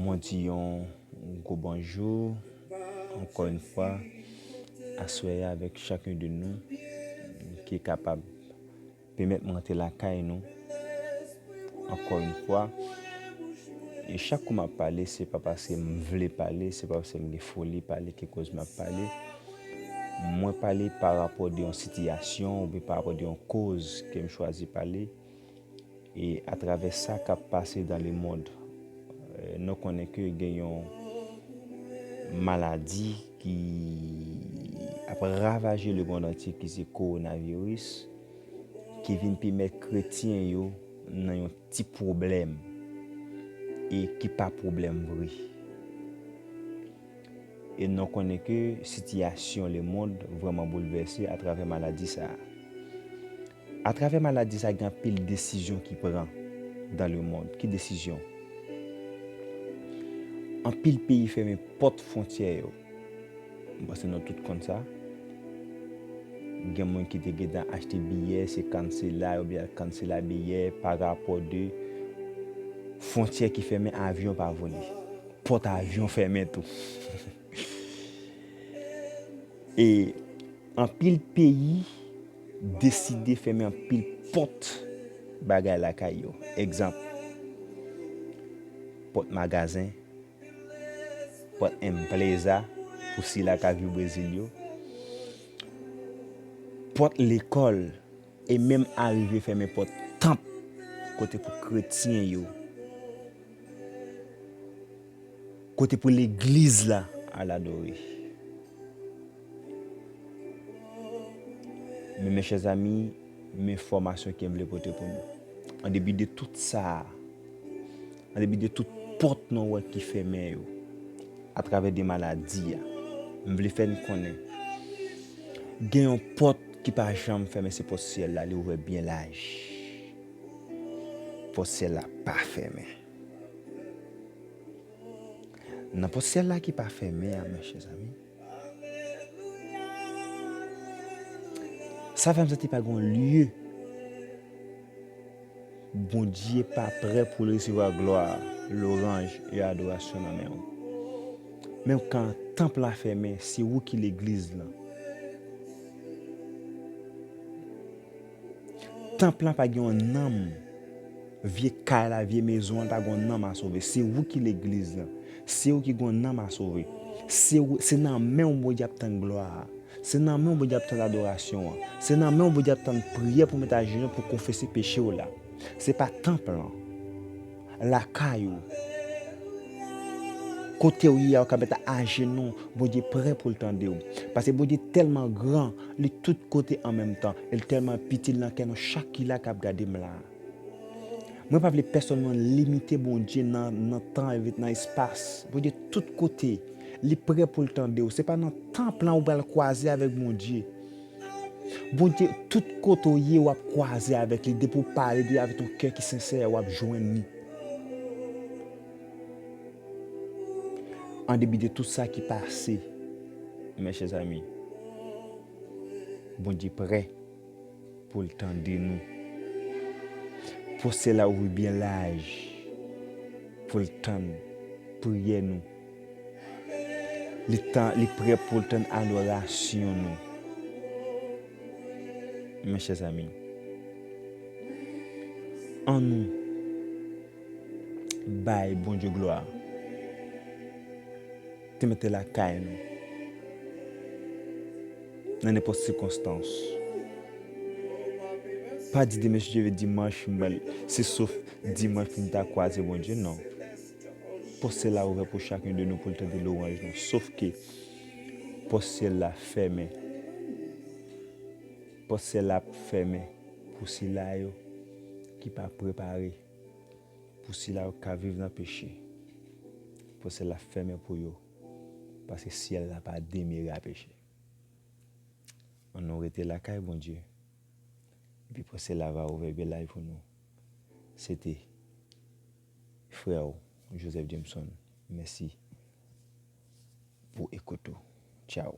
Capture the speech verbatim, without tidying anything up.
Mwen di yon gwo bonjou, ankò yon fwa, aswè a avèk chakun de nou ki kapab pèmèt mwen rantre lakay nou, ankò yon fwa. E chak kou m ap pale, se pa paske m vle pale, se pa paske m gen foli pale ki koz m ap pale. Mwen pale pa rapò de yon sitiyasyon oubyen pa rapò de yon koz ke m chwazi pale. E atravè sa k ap pase dans le monde, euh, nou konnen ke gen yon maladi ki ap ravaje lemonn antye ki se kowonaviris, ki vin pèmèt kretyen yo nan yon ti pwoblèm e ki pa pwoblèm vre. E nou konnen ke sitiyasyon lemonn vrèman boulvèse atravè maladi sa a. Atravè maladi sa a, gen anpil desizyon ki pran dans le monde. Ki desizyon? Anpil peyi fèmen pòt fwontyè yo. M panse nou tout konn sa. Gen moun ki te gentan achte biyè, se cancela, yo byen cancela biyè pa rapò de fwontyè ki fèmen, avyon pa vole. Pòt avyon fèmen tou. E anpil peyi deside fèmen anpil pòt bagay lakay yo. Egzanp, pòt magazen, pòt empreza pou sila k ap viv Brezil yo, pòt lekòl, e menm arive fèmen pòt tanp kote pou kretyen yo, kote pou legliz la al adore. Men, mes chers amis, men enfòmasyon ke m vle pote pou nou. An depi de tout sa, an depi de tout pòt nou wè ki fèmen yo, atravè de maladi a, m vle fè n konnen, gen yon pòt ki pa janm fèmen, se pòt syèl la, li ouvè byen laj. Pòt syèl la pa fèmen. Nan pòt syèl la ki pa fèmen an, mes chers amis, sa fè m santi pa gen yon lye Bondye pa prè pou l resevwa glwa, lwanj e adorasyon nan men w. Menm kan tanp la fèmen, se ou ki legliz lan. Tanp lan pa gen yon nanm. Vye kay la, vye mezon an pa gen yon nanm a sove. Se ou ki legliz lan. Se ou ki gen yon nanm a sove. Se ou, se nan men w Bondye ap tann glwa a. Se nan men w Bondye ap tann adorasyon an. Se nan men w Bondye ap tann priyè pou w met ajenou pou konfese peche w la. Se pa tanp lan. Lakay ou. Kote w ye a, ou ka met ajenou, Bondye prè pou l tande w. Paske Bondye tèlman gran, li tout kote an menm tan, e l tèlman piti, l nan kè nou chak ki la k ap gade m la. Mwen pa vle pèsonn mwen limite Bondye nan, nan tan, nan espas. Bondye tout kote, li prè pou l tande w. Se pa nan tanp lan ou pral kwaze avèk Bondye. Bondye, tout kote w ye, w ap kwaze avèk li. Depi w pale de avèk yon kè ki sensè, w ap jwenn li. An depi de tout sa ki pase, mes chers amis, Bondye prè pou l tande nou. Pòt syèl la ouvri byen laj pou l tann priyè nou. Li tan, li prè pou l tann adorasyon nou. Mes chers amis, annou bay Bondye glwa. Te mete lakay nou. Nan nenpòt sikonstans. Pa di demen si Dye vle dimanch, mwen, se sof dimanch pou m ta kwaze Bondye, non. Pòt syèl la ouvè pou chakun de nou pou l tande lwanj nou. Sof ke pòt syèl la fèmen. Pòt syèl la ap fèmen pou sila yo ki pa prepare, pou sila yo k ap viv nan peche. Pòt syèl la fèmen pou yo, paske syèl la pa demere a peche. Annou rete lakay Bondye. Epi pòt syèl la va ouvè byen laj pou nou. Se te frè w, Joseph Jameson. Mèsi pou ekout ou. Tchao.